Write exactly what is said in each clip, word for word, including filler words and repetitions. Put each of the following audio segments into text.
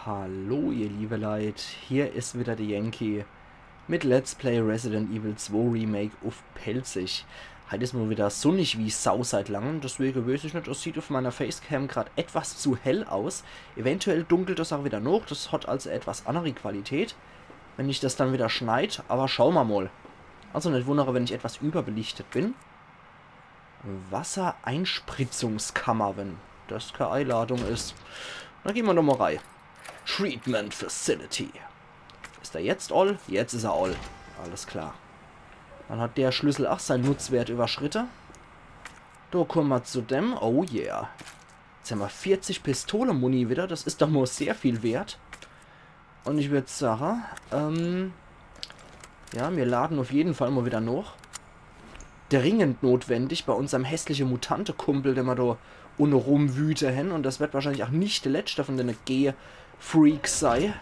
Hallo ihr liebe Leit, hier is wieder de Yankee mit Let's Play Resident Evil zwei Remake uff Pälzisch. Heit is mol wieder sunnig wie Sau seit langem, deswege weeß ich net, es sieht uff meiner Facecam grad etwas zu hell aus. Eventuell dunkelt es ach wieder noch, des hat also etwas annere Qualität, wenn ich des dann wieder schneid, awwer schaue mer mol. Also net wunnere, wenn ich etwas überbelichtet bin. Wassereinspritzungskammer, wenn des kä Eiladung is. Na, gehn mer doch mol rei. Treatment Facility. Is er jetzt all? Jetzt is er all. Alles klar. Dann hat de Schlüssel ach sein Nutzwert überschritte. Do kumme mer zu dem. Oh yeah. Jetzt hämmer vierzig Pistole-Muni wieder. Des is doch mol sehr viel wert. Un ich würd sage, ähm, ja, mir lade uff jeden Fall mol wieder noch. Dringend notwendig bei unserm hässliche Mutante-Kumpel, den mer do unne rumwüte hen. Un des wird wahrscheinlich ach net de letschte von dene G-Freaks sei,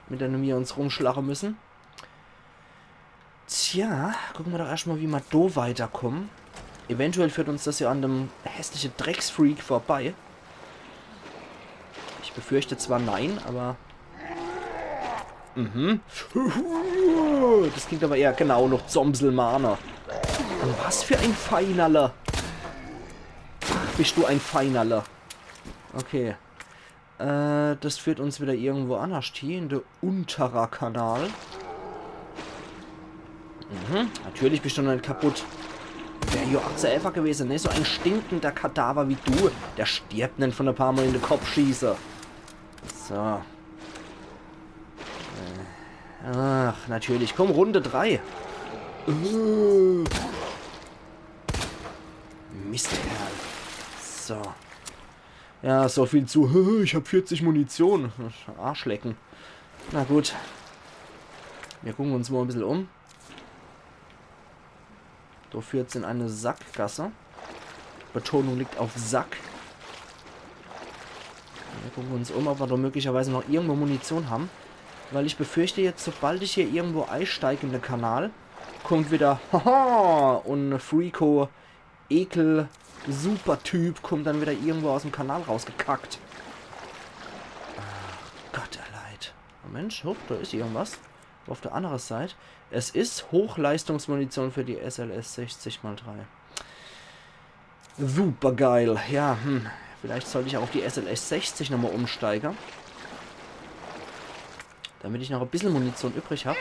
mit dene mir uns rumschlache müsse. Tja, gucke mer doch erscht mol, wie mer do weiterkumme. Eventuell führt uns des ja an dem hässliche Drecksfreak vorbei. Ich befürchte zwar nein, awwer... Mhm. Des klingt awwer eher genau noch Zomselmane. Un was für e Feinerle. Ach, bist du e Feinerle. Okay. Äh, des führt uns wieder irgendwo annerscht hie, in de untere Kanal. Mhm, natürlich bist du noch net kaputt. Wär jo ach zu äfach gewese, ne? So e stinkender Kadaver wie du, der stirbt net von e paar Mol in de Kopp schieße. So. Äh, ach, natürlich. Kumm, Runde drei. Äh. Mistkerl. So. Ja, so viel zu, ich hab vierzig Munition. Arschlecken. Na gut. Mir gucke uns mol e bissel um. Do führt's in e Sackgasse. Betonung liegt auf Sack. Mir gucke uns um, ob mer do möglicherweise noch irgendwo Munition ham. Weil ich befürchte jetzt, sobald ich hier irgendwo eisteig in de Kanal, kummt wieder, haha, un Freako Ekel, Supertyp, kummt dann wieder irgendwo aus'm Kanal rausgekackt. Ach Gott, der Leit. Oh Mensch, hopp, do is irgendwas. Uff de annere Seit. Es is Hochleistungsmunition für die S L S sechzig mal drei. Supergeil. Ja, hm. Vielleicht sollt ich ach uff die S L S sechzig nochmol umsteige. Damit ich noch e bissel Munition übrig hab.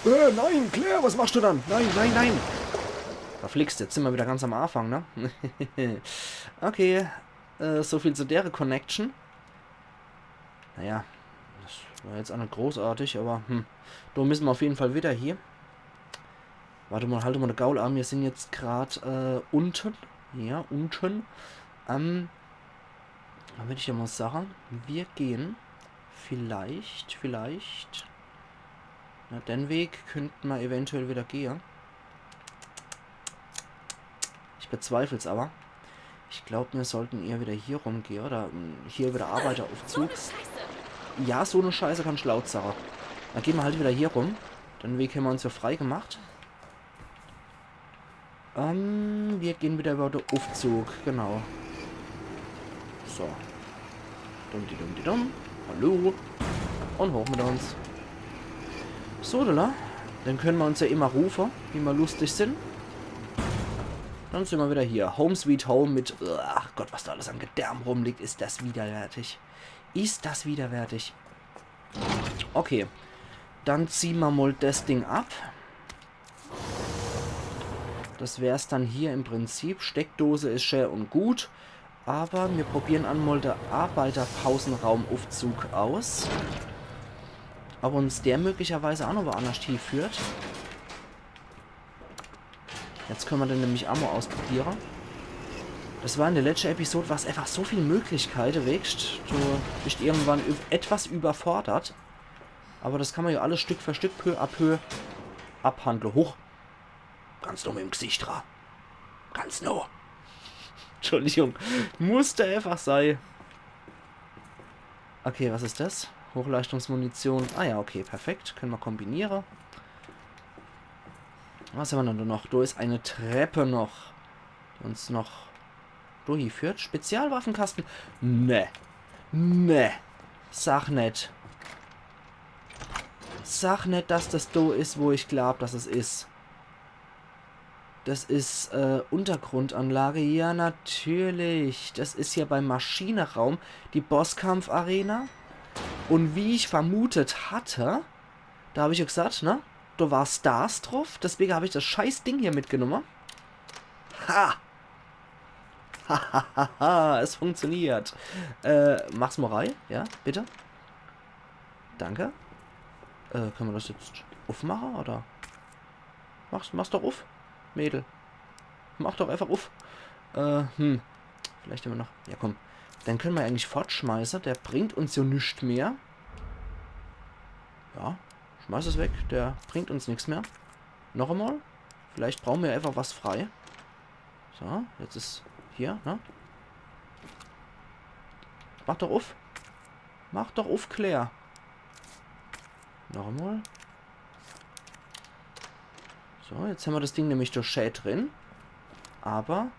Äh, nein, Claire, was machst du dann? Nein, nein, nein. Verflixt, jetzt sin mer wieder ganz am Anfang, ne? Okay, äh, so viel zu dere Connection. Naja, des war jetzt ach net großartig, awwer, hm. Do müsse mer uff jeden Fall wieder hie. Wart mol, halt mol de Gaul an, mir sin jetzt grad, äh, unne. Ja, unne. Ähm, dann würd ich jo mol sage, mir gehn vielleicht, vielleicht. Na, den Weg könnt mer eventuell wieder gehe. Ich bezweifel's awwer. Ich glaub, mir sollten eher wieder hier rumgehe oder, mm, hier wieder Arbeiteraufzug. So ne Scheiße. Ja, so ne Scheiße kann ich laut sage. Dann gehn mer halt wieder hier rum. Den Weg hämmer uns jo frei gemacht. Ähm, mir gehn wieder über de Uffzug, genau. So. Dumm, di dumm, di dumm. Hallo. Un hoch mit uns. So, do, dann könne mer uns jo immer rufe, wie mer lustig sin. Dann sin mer wieder hier. Home sweet home mit, ach Gott, was do alles an Gedärm rumliegt. Is das widerwärtig. Is das widerwärtig. Okay. Dann zieh mer mol das Ding ab. Das wär's dann hier im Prinzip. Steckdose is schä un gut. Awwer mir probieren emol de Arbeiterpausenraumuffzug aus. Ob uns der möglicherweise ach noch woannerscht hieführt. Jetzt könne mer den nämlich ach mol ausprobiere. Das war in de letschte Episode, war's einfach so viel Möglichkeite, weescht, du bischt irgendwann üb-, etwas überfordert. Awwer das kann mer jo alles Stück für Stück, peu à peu abhandle. Huch. Ganz no im Gesicht ra. Ganz no. Entschuldigung. Musste einfach sei. Okay, was is das? Hochleistungsmunition. Ah ja, okay, perfekt. Könne mer kombiniere. Was hämmer dann do noch? Do is e Trepp noch, die uns noch do hieführt. Spezialwaffenkaste. Ne. Ne. Sag net. Sag net, dass das do is, wo ich glaub, dass es is. Das is, äh, Untergrundanlage. Ja, natürlich. Das is hier beim Maschineraum, die Bosskampfarena. Und wie ich vermutet hatte, da hab ich ja gesagt, ne? Do war Stars drauf, deswegen hab ich das scheiß Ding hier mitgenommen. Ha! Ha, ha, ha, ha, es funktioniert. Äh, mach's mal rei, ja, bitte. Danke. Äh, können wir das jetzt aufmachen, oder? Mach's, mach's doch auf, Mädel. Mach doch einfach auf. Äh, hm. Vielleicht immer noch. Ja, komm. Den können wir eigentlich fortschmeißen. Der bringt uns ja nichts mehr. Ja, schmeiß es weg. Der bringt uns nichts mehr. Noch einmal. Vielleicht brauchen wir einfach was frei. So, jetzt is hier, ne? Mach doch auf. Mach doch auf, Claire. Noch einmal. So, jetzt haben wir das Ding nämlich durch Shade drin. Aber,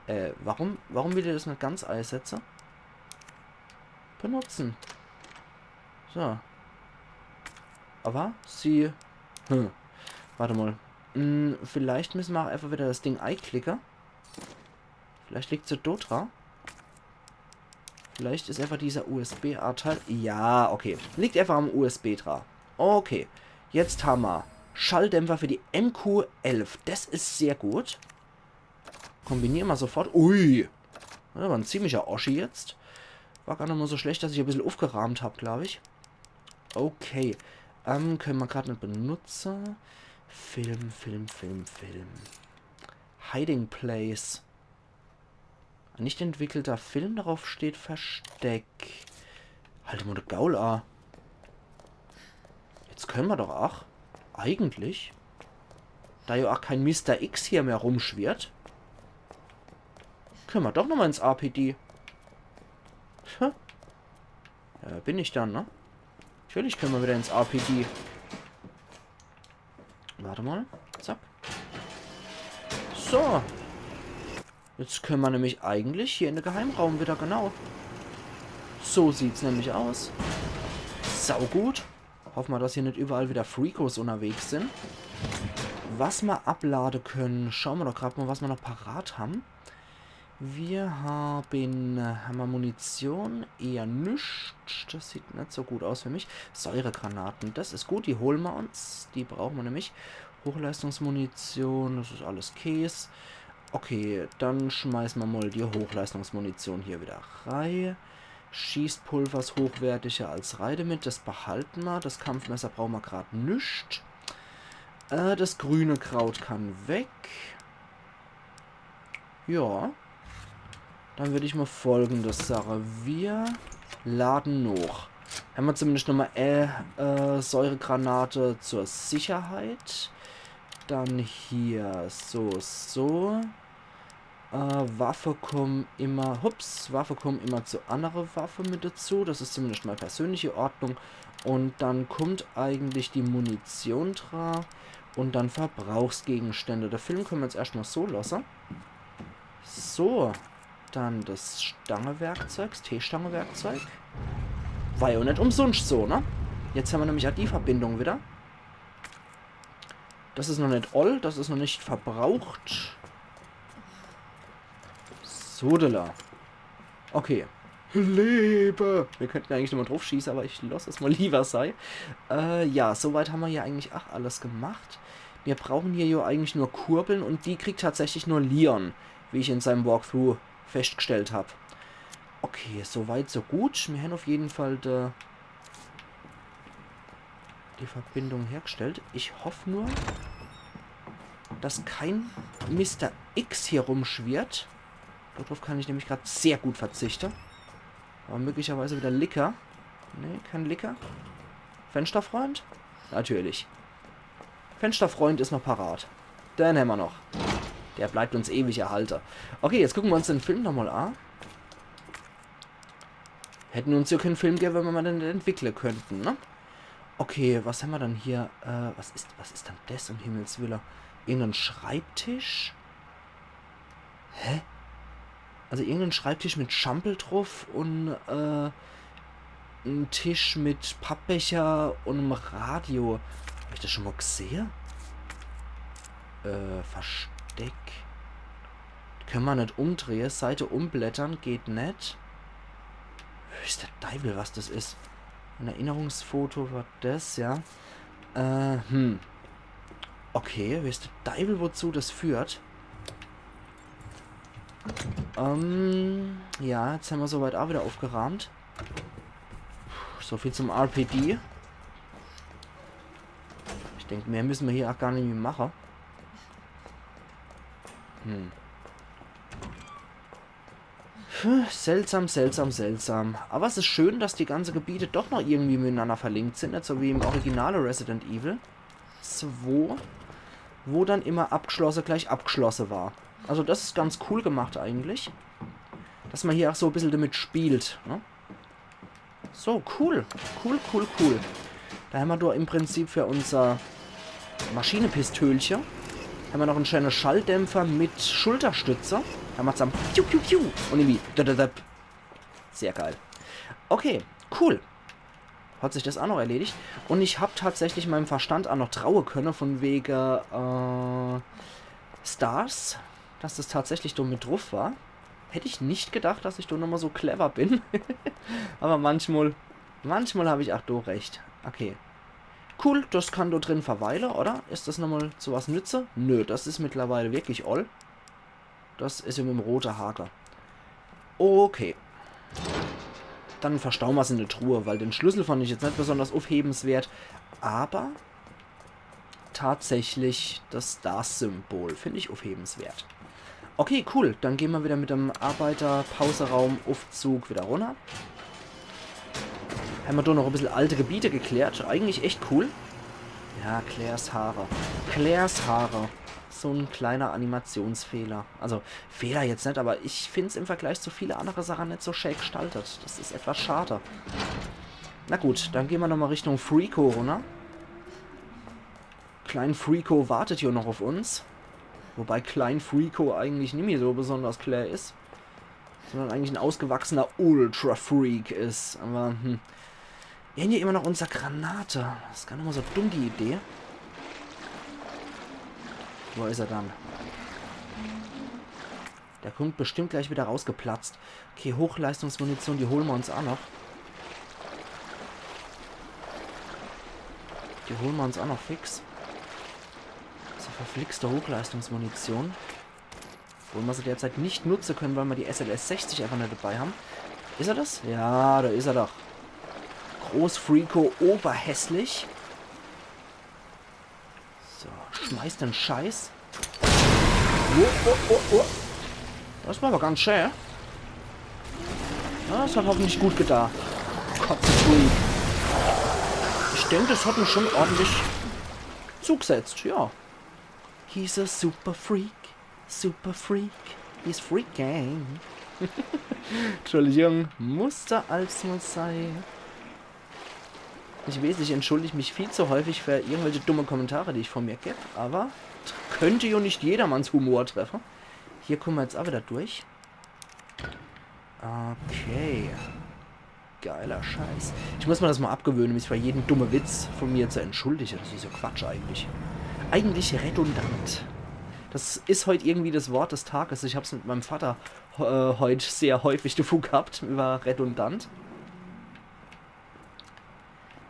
äh, warum, warum will er das nicht ganz einsetzen? Benutzen. So. Aber sie. Hm. Warte mal. Hm, vielleicht müssen wir auch einfach wieder das Ding einklicken. Vielleicht liegt sie dort dran. Vielleicht ist einfach dieser U S B-Anteil. Ja, okay. Liegt einfach am U S B dran. Okay. Jetzt haben wir Schalldämpfer für die M Q elf. Das ist sehr gut. Kombinieren wir sofort. Ui. Das war ein ziemlicher Oschi jetzt. War gar nicht mal so schlecht, dass ich ein bisschen aufgerahmt hab, glaub ich. Okay. Ähm, können wir gerade nicht benutzen. Film, Film, Film, Film. Hiding Place. Ein nicht entwickelter Film, darauf steht Versteck. Halt mal de Gaul a. Jetzt können wir doch auch. Eigentlich. Da ja auch kein Mister X hier mehr rumschwirrt. Können wir doch nochmal ins R P D. Tja. Ja, bin ich dann, ne? Natürlich können wir wieder ins R P D. Warte mal. Zack. So. Jetzt können wir nämlich eigentlich hier in den Geheimraum wieder, genau. So sieht's nämlich aus. Saugut. Hoffen wir, dass hier nicht überall wieder Freakos unterwegs sind. Was wir abladen können, schauen wir doch gerade mal, was wir noch parat haben. Wir haben, äh, haben wir Munition? Eher nüscht. Das sieht nicht so gut aus für mich. Säuregranaten, das ist gut, die holen wir uns. Die brauchen wir nämlich. Hochleistungsmunition, das ist alles Käse. Okay, dann schmeißen wir mal die Hochleistungsmunition hier wieder rein. Schießpulver ist hochwertiger als Reide mit, das behalten wir. Das Kampfmesser brauchen wir gerade nüscht. Äh, das grüne Kraut kann weg. Ja. Dann würde ich mal Folgendes sagen. Wir laden noch. Haben wir zumindest nochmal, äh, äh, Säuregranate zur Sicherheit. Dann hier so, so. Äh, Waffe kommen immer, hups, Waffe kommen immer zu andere Waffe mit dazu. Das ist zumindest mal persönliche Ordnung. Und dann kommt eigentlich die Munition dra und dann Verbrauchsgegenstände. Der Film können wir jetzt erstmal so lassen. So, dann das Stangewerkzeug, das T-Stangewerkzeug. War ja auch nicht umsonst so, ne? Jetzt haben wir nämlich auch die Verbindung wieder. Das ist noch nicht all, das ist noch nicht verbraucht. Sodala. Okay. Lebe! Wir könnten eigentlich nochmal drauf schießen, aber ich lass es mal lieber sei. Äh, ja, soweit haben wir ja eigentlich auch alles gemacht. Wir brauchen hier ja eigentlich nur Kurbeln und die kriegt tatsächlich nur Leon, wie ich in seinem Walkthrough festgestellt hab. Okay, soweit, so gut. Wir haben auf jeden Fall de, die Verbindung hergestellt. Ich hoffe nur, dass kein Mister X hier rumschwirrt. Darauf kann ich nämlich gerade sehr gut verzichten. Aber möglicherweise wieder Licker. Nee, kein Licker. Fensterfreund? Natürlich. Fensterfreund ist noch parat. Den haben wir noch. Der bleibt uns ewig erhalten. Okay, jetzt gucken wir uns den Film nochmal an. Hätten uns ja keinen Film gegeben, wenn wir den nicht entwickeln könnten, ne? Okay, was haben wir dann hier? Äh, was ist, was ist dann das, um Himmels Willen? Irgendein Schreibtisch? Hä? Also irgendein Schreibtisch mit Schampel drauf und, äh, en Tisch mit Pappbecher un em Radio. Hab ich das schon mal gesehe? Äh, Versteck. Könne mer net umdrehe. Seite umblättern geht net. Weeß der Deiwel, was das is. Ein Erinnerungsfoto war das, ja. Äh, hm. Okay, weeß der Deiwel, wozu das führt. Ähm, ja, jetzt hämmer soweit auch wieder aufgeraamt. Puh, so viel zum R P D. Ich denk, mehr müsse mer hier auch gar net mehr mache. Hm. Puh, seltsam, seltsam, seltsam. Aber es is schön, dass die ganze Gebiete doch noch irgendwie miteinander verlinkt sind, net so wie im originale Resident Evil zwei, wo dann immer abgeschlosse gleich abgeschlosse war. Also das is ganz cool gemacht eigentlich, dass mer hier auch so e bissel damit spielt, ne? So, cool. Cool, cool, cool. Da hämmer doch im Prinzip für unser Maschinepistölche hämmer noch en schöne Schalldämpfer mit Schulterstütze. Da macht's dann piu, piu, piu. Un irgendwie. Da, da, da. Sehr geil. Okay, cool. Hat sich das auch noch erledigt. Un ich hab tatsächlich meinem Verstand auch noch traue könne, von wege, äh, Stars, dass das tatsächlich do mit druff war. Hätt ich net gedacht, dass ich do nochmal so clever bin. Aber manchmal, manchmal hab ich auch do recht. Okay. Cool, das kann do drin verweile, oder? Is das nochmal zu was nütze? Nö, das is mittlerweile wirklich oll. Das is ja mit em rote Hake. Okay. Dann verstaue mer's in de Truhe, weil den Schlüssel fand ich jetzt net besonders aufhebenswert. Aber tatsächlich das Stars-Symbol find ich aufhebenswert. Okay, cool. Dann gehn mer wieder mit dem Arbeiterpauseraum-Aufzug wieder runner. Hämmer doch noch e bissel alte Gebiete geklärt. Eigentlich echt cool. Ja, Claires Haare. Claires Haare. So en kleiner Animationsfehler. Also, Fehler jetzt net, aber ich find's im Vergleich zu viele andere Sache net so schä gestaltet. Das is etwas schade. Na gut, dann gehn mer nochmal Richtung Freako runner. Klein Freako wartet jo noch auf uns. Wobei Klein Freako eigentlich nimmi so besonders klä is. Sondern eigentlich en ausgewachsener Ultra-Freak is. Aber, hm. Mir hän jo immer noch unser Granate. Das is gar net mal so dumm, die Idee. Wo is er dann? Der kommt bestimmt gleich wieder rausgeplatzt. Okay, Hochleistungsmunition, die hole mer uns auch noch. Die hole mer uns auch noch fix. So verflixte Hochleistungsmunition. Obwohl mer se derzeit net nutze könne, weil mer die S L S sechzig einfach net dabei hän. Is er das? Ja, da is er doch. Groß Freako, oberhässlich. So, schmeiß den Scheiß. Oh, oh, oh, oh. Das war aber ganz schä. Ja, das hat hoffentlich gut getan. Kotze Freak. Ich denk, das hat mich schon ordentlich zugesetzt, ja. He's a super freak. Super freak. He's freaking. Entschuldigung, musste als mal sei. Ich weiß, ich entschuldig mich viel zu häufig für irgendwelche dumme Kommentare, die ich von mir geb, aber könnte ja net jedermanns Humor treffe. Hier kommen wir jetzt auch wieder durch. Okay. Geiler Scheiß. Ich muss mir das mal abgewöhnen, mich für jeden dumme Witz von mir zu entschuldigen. Das ist ja Quatsch eigentlich. Eigentlich redundant. Das ist heute irgendwie das Wort des Tages. Ich hab's mit meinem Vater äh, heute sehr häufig davon gehabt, über redundant.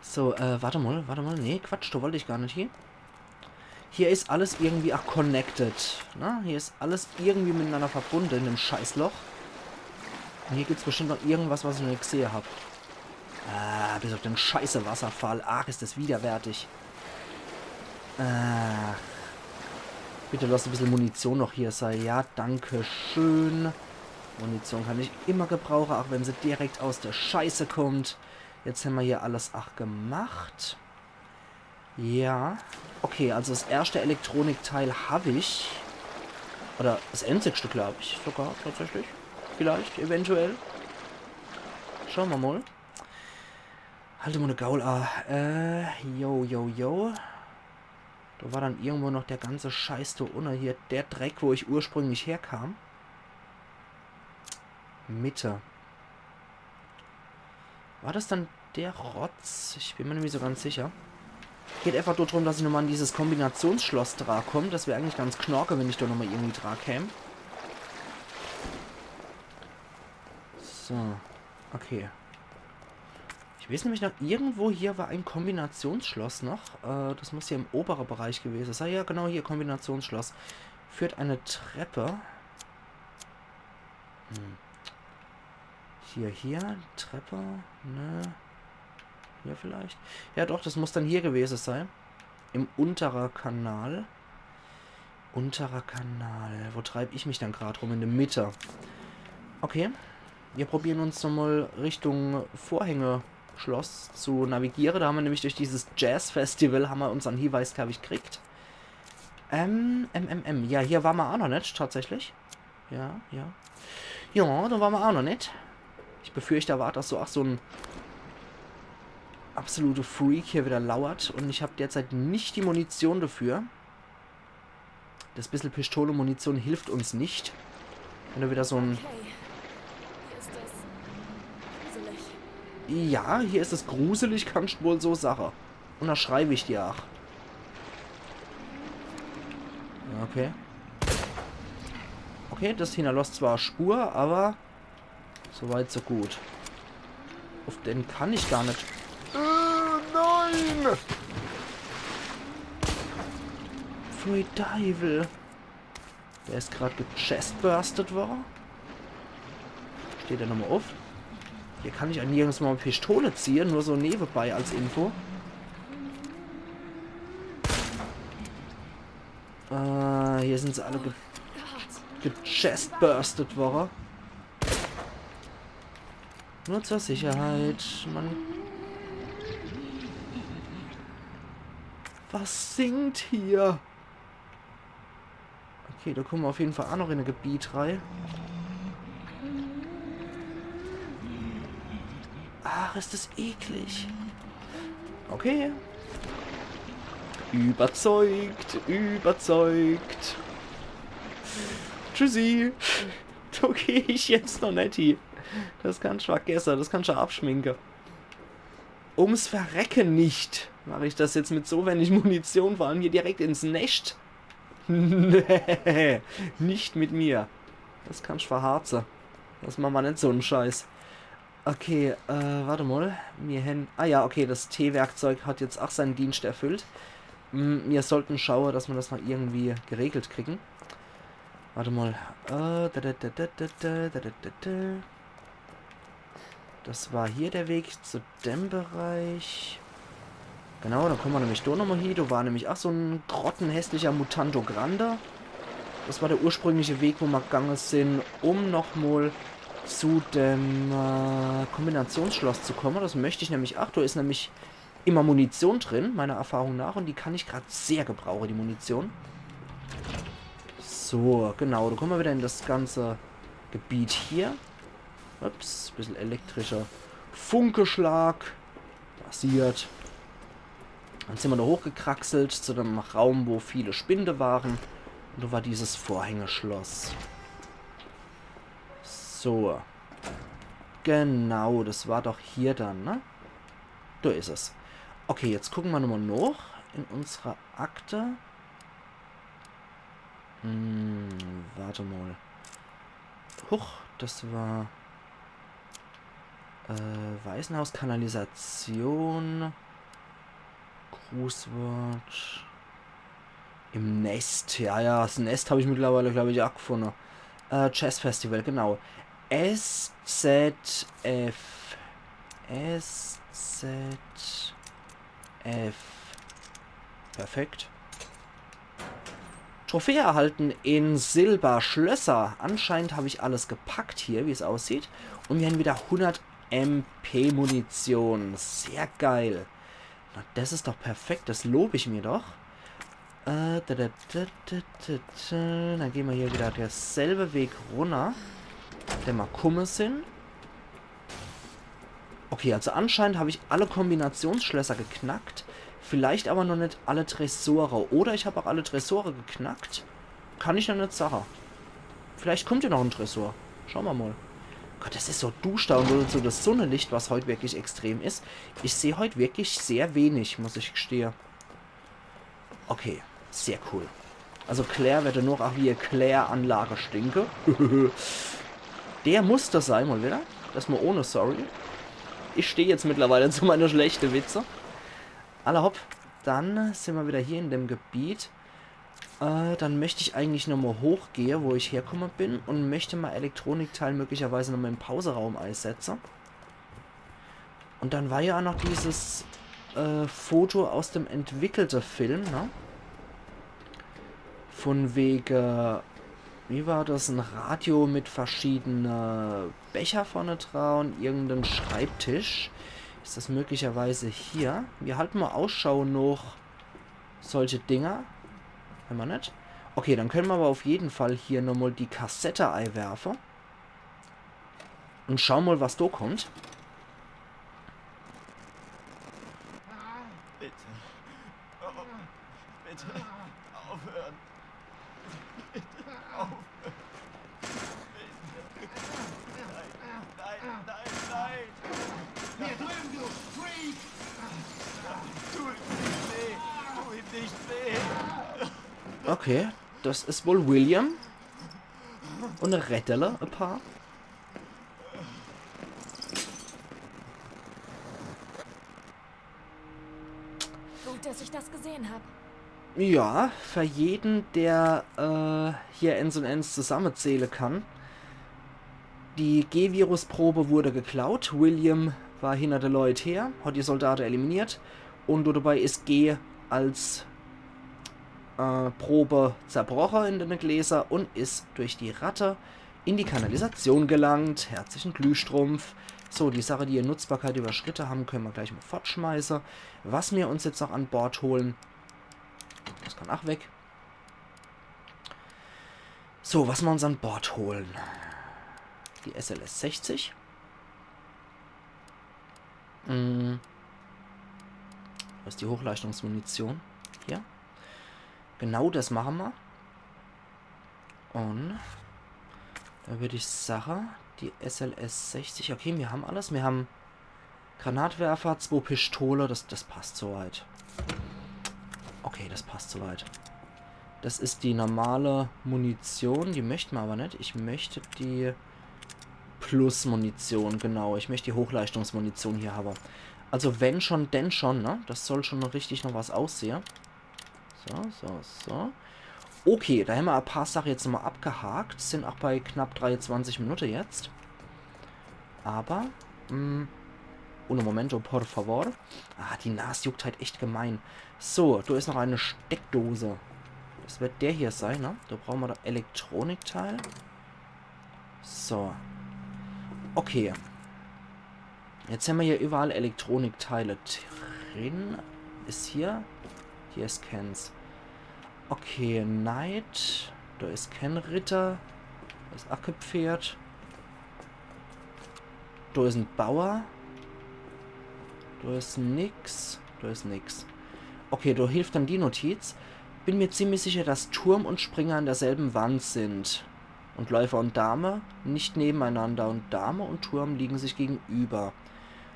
So, äh, warte mal, warte mal. Nee, Quatsch, da wollte ich gar nicht hin. Hier ist alles irgendwie auch connected. Ne? Hier ist alles irgendwie miteinander verbunden in dem Scheißloch. Und hier gibt's bestimmt noch irgendwas, was ich noch nicht gesehen hab. Ah, bis auf den scheiße Wasserfall. Ach, ist das widerwärtig. Ach. Bitte lass ein bisschen Munition noch hier sein. Ja, danke schön. Munition kann ich immer gebrauchen, auch wenn sie direkt aus der Scheiße kommt. Jetzt haben wir hier alles auch gemacht. Ja. Okay, also das erste Elektronikteil hab ich. Oder das einzigste, glaub ich, sogar tatsächlich. Vielleicht, eventuell. Schauen wir mal. Halt mal eine Gaul an. Äh, yo, yo, yo. Da war dann irgendwo noch der ganze Scheiß da unten hier. Der Dreck, wo ich ursprünglich herkam. Mitte. War das dann der Rotz? Ich bin mir net so ganz sicher. Geht einfach nur drum, dass ich nochmal an dieses Kombinationsschloss dra komm. Das wär eigentlich ganz knorke, wenn ich do nochmal irgendwie dra käm. So, okay. Ich weeß nämlich noch, irgendwo hier war ein Kombinationsschloss noch. Äh, das muss hier im obere Bereich gewese sei. Ja, genau hier, Kombinationsschloss. Führt eine Treppe. Hm. Hier, hier, Treppe, ne? Hier vielleicht? Ja doch, das muss dann hier gewese sei. Im untere Kanal. Unterer Kanal. Wo treib ich mich dann grad rum? In de Mitte. Okay. Wir probieren uns nochmal Richtung Vorhängeschloss zu navigieren. Da haben wir nämlich durch dieses Jazz-Festival haben wir unseren Hinweis, glaub ich, gekriegt. Ähm, ähm, ähm, ähm. Ja, hier waren wir auch noch nicht, tatsächlich. Ja, ja. Ja, da waren wir auch noch nicht. Ich befürchte, da war das so, ach, so ein absoluter Freak hier wieder lauert. Und ich habe derzeit nicht die Munition dafür. Das bissel Pistole-Munition hilft uns nicht. Wenn du wieder so ein... Okay. Hier ist es gruselig. Ja, hier ist es gruselig, kannst wohl so sache. Unterschreibe ich dir auch. Okay. Okay, das hinterlässt zwar Spur, aber so weit, so gut. Auf den kann ich gar nicht. Äh, nein! Pfui Deiwel. Der ist grad gechestburstet worden. Steht er nochmal auf? Hier kann ich an nirgends mal eine Pistole ziehen, nur so nebenbei als Info. Äh, hier sind sie alle ge gechestburstet worden. Nur zur Sicherheit. Mann. Was singt hier? Okay, da kommen wir auf jeden Fall auch noch in ein Gebiet rein. Ach, ist das eklig. Okay. Überzeugt, überzeugt. Tschüssi. Da geh ich jetzt noch net hin. Das kannst du vergessen, das kannst du abschminken. Ums Verrecken nicht mache ich das jetzt mit so wenig Munition, vor allem hier direkt ins Nest. Nee, nicht mit mir. Das kannst verharze. Das machen wir net so einen Scheiß. Okay, äh, warte mal. Mir hen... Ah ja, okay, das T-Werkzeug hat jetzt auch seinen Dienst erfüllt. Mm, wir sollten schauen, dass wir das noch irgendwie geregelt kriegen. Warte mal. Äh, da, da, da. Das war hier der Weg zu dem Bereich. Genau, dann kommen wir nämlich da nochmal hin. Da war nämlich auch so ein grottenhässlicher Mutanto Grande. Das war der ursprüngliche Weg, wo wir gegangen sind, um nochmal zu dem äh, Kombinationsschloss zu kommen. Das möchte ich nämlich auch. Da ist nämlich immer Munition drin, meiner Erfahrung nach. Und die kann ich gerade sehr gebrauchen, die Munition. So, genau. Da kommen wir wieder in das ganze Gebiet hier. Ups, bisschen elektrischer Funkeschlag. Passiert. Dann sind wir da hochgekraxelt zu dem Raum, wo viele Spinde waren. Und da war dieses Vorhängeschloss. So. Genau, das war doch hier dann, ne? Da ist es. Okay, jetzt gucken wir nochmal nach in unserer Akte. Hm, warte mal. Huch, das war äh, Waisenhaus, Kanalisation, Grußwort. Im Nest, ja, ja, das Nest habe ich mittlerweile, glaube ich, auch gefunden. Äh, Jazz Festival, genau. S Z F. S Z F. Perfekt. Trophäe erhalten in Silber, Schlösser. Anscheinend habe ich alles gepackt hier, wie es aussieht. Und wir haben wieder hundert M P-Munition. Sehr geil. Na, das ist doch perfekt. Das lobe ich mir doch. Äh, da, da, da. Dann gehen wir hier wieder derselbe Weg runter, den wir kumme sind. Okay, also anscheinend habe ich alle Kombinationsschlösser geknackt. Vielleicht aber noch nicht alle Tresore. Oder ich habe auch alle Tresore geknackt. Kann ich noch nicht sagen. Vielleicht kommt ja noch ein Tresor. Schauen wir mal. Gott, das is so duschter un so das Sunnelicht, was heut wirklich extrem is. Ich seh heut wirklich sehr wenig, muss ich gestehe. Okay, sehr cool. Also Claire werd nur ach wie e Kläranlage stinke. Der muss das sei, mal wieder. Das mal ohne Sorry. Ich steh jetzt mittlerweile zu meine schlechte Witze. Alla hopp, dann sin mer wieder hier in dem Gebiet. Äh, dann möcht ich eigentlich nochmal hochgehe, wo ich herkomme bin, un möcht mal Elektronikteil möglicherweise nochmal im Pauseraum eisetze. Un dann war ja ach noch dieses äh, Foto aus dem entwickelte Film, ne? Von wege, wie war das? E Radio mit verschiedene Becher vorne dra un irgenden Schreibtisch. Is das möglicherweise hier? Mir halte mal Ausschau noch solche Dinger. Hämmer net. Okay, dann könne mer aber auf jeden Fall hier nochmal die Kassette eiwerfe. Un schau mal, was do kommt. Bitte. Oh, bitte. Aufhören. Bitte. Aufhören. Bitte. Nein, nein, nein, nein. Hier drüben, du Freak! Tu ihm nicht weh. Tu ihm nicht weh. Okay, das is wohl William. Un e Rettele, e paar. Gut, dass ich das gesehen hab. Ja, für jeden, der äh, hier ens un ens zusammezähle kann. Die G-Virus-Probe wurde geklaut. William war hinter de Leut her, hat die Soldate eliminiert un dabei is G als äh, Probe zerbroche in de Gläser un is durch die Ratte in die Kanalisation gelangt. Herzlichen Glühstrumpf. So, die Sache, die ihr Nutzbarkeit überschritte haben, könne mer gleich mal fortschmeiße. Was mir uns jetzt noch an Bord holen, das kann ach weg. So, was mer uns an Bord holen. Die S L S sechzig. Hm. Was is die Hochleistungsmunition? Hier. Genau das mache mer. Un da würd ich sache, die S L S sechzig. Okay, mir haben alles. Mir haben Granatwerfer, zwo Pistole. Das, das passt soweit. Okay, das passt soweit. Das is die normale Munition. Die möcht mer aber net. Ich möcht die Plus-Munition, genau. Ich möcht die Hochleistungsmunition hier habe. Also wenn schon, denn schon, ne? Das soll schon richtig noch was aussehe. So, so, so. Okay, da hämmer e paar Sache jetzt nochmal abgehakt. Sin ach bei knapp dreiundzwanzig Minute jetzt. Aber, mm, uno momento, por favor. Ah, die Nas juckt halt echt gemein. So, do is noch e Steckdose. Das wird der hier sei, ne? Do brauche mer doch Elektronikteil. So. Okay. Jetzt hämmer hier überall Elektronikteile drin. Is hier? Hier is keens. Okay, Knight. Do is keen Ritter. Do is ach kee Pferd. Do is en Bauer. Do is nix. Do is nix. Okay, do hilft dann die Notiz. Bin mir ziemlich sicher, dass Turm und Springer an derselben Wand sind. Und Läufer und Dame nicht nebeneinander und Dame und Turm liegen sich gegenüber.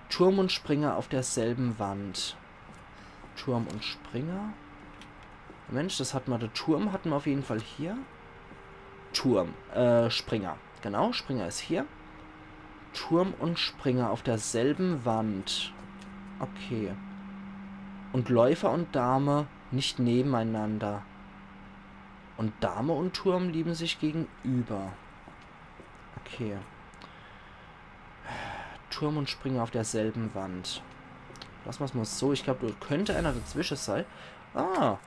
Turm und Springer auf derselben Wand. Turm und Springer. Mensch, das hat mer, de Turm hat mer auf jeden Fall hier. Turm, äh, Springer. Genau, Springer is hier. Turm und Springer auf derselben Wand. Okay. Und Läufer und Dame nicht nebeneinander. Und Dame und Turm liegen sich gegenüber. Okay. Turm und Springer auf derselben Wand. Lass mer's mal so. Ich glaub, do könnt einer dazwische sei. Ah.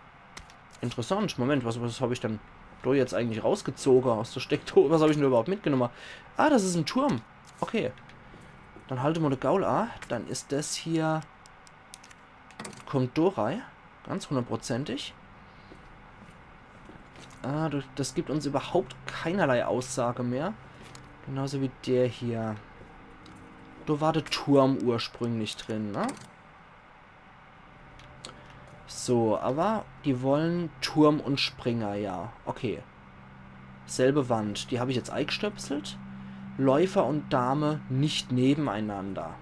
Interessant. Moment, was, was hab ich denn do jetzt eigentlich rausgezoge aus der Steckdose? Was hab ich denn do überhaupt mitgenomme? Ah, das is en Turm. Okay. Dann halte mer de Gaul a. Dann is das hier Kommt do rei. Ganz hundertprozentig. Ah, das, das gibt uns überhaupt keinerlei Aussage mehr. Genauso wie der hier. Do war de Turm ursprünglich drin, ne? So, aber die wollen Turm und Springer, ja. Okay. Selbe Wand. Die hab ich jetzt eigstöpselt. Läufer und Dame nicht nebeneinander.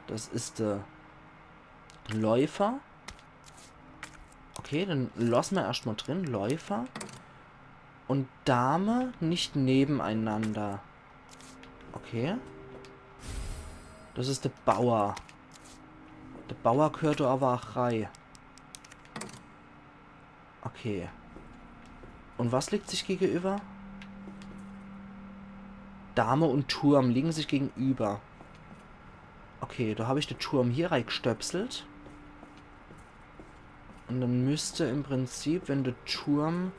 Das is de Läufer. Okay, dann losse mer erscht mal drin. Läufer und Dame nicht nebeneinander. Okay. Das is de Bauer. De Bauer gehört do awwer ach rei. Okay. Und was liegt sich gegenüber? Dame und Turm liegen sich gegenüber. Okay, do hab ich de Turm hier reigstopselt. Und dann müsst im Prinzip, wenn de Turm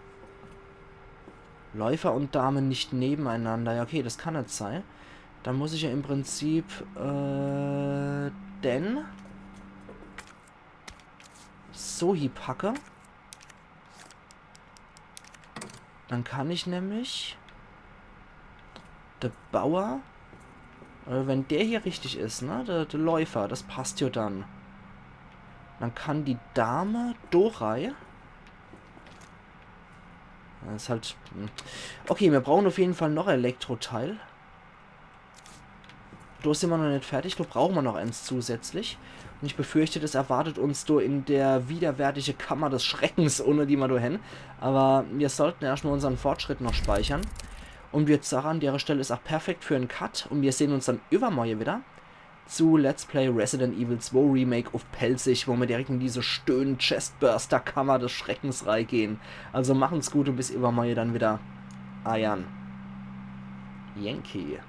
Läufer und Dame nicht nebeneinander. Ja, okay, das kann net sei. Dann muss ich ja im Prinzip, äh, den so hie packe. Dann kann ich nämlich de Bauer, äh, wenn der hier richtig is, ne, de, de Läufer, das passt ja dann. Dann kann die Dame do rei. Das is halt, hm. Okay, mir brauchen auf jeden Fall noch Elektroteil. Do sin mer noch net fertig, do brauche mer noch eins zusätzlich. Und ich befürchte, das erwartet uns do in der widerwärtige Kammer des Schreckens, ohne die mer do hin. Aber mir sollten erscht mal unsern Fortschritt noch speichern. Und würd sage, an dere Stell is ach perfekt für en Cut. Und mir sehn uns dann iwwermorje wieder zu Let's Play Resident Evil zwei Remake auf Pälzisch, wo mir direkt in diese stöhn Chestburster Kammer des Schreckens reigehn. Also machen's gut und bis iwwermorje dann wieder. Eiern. Yankee.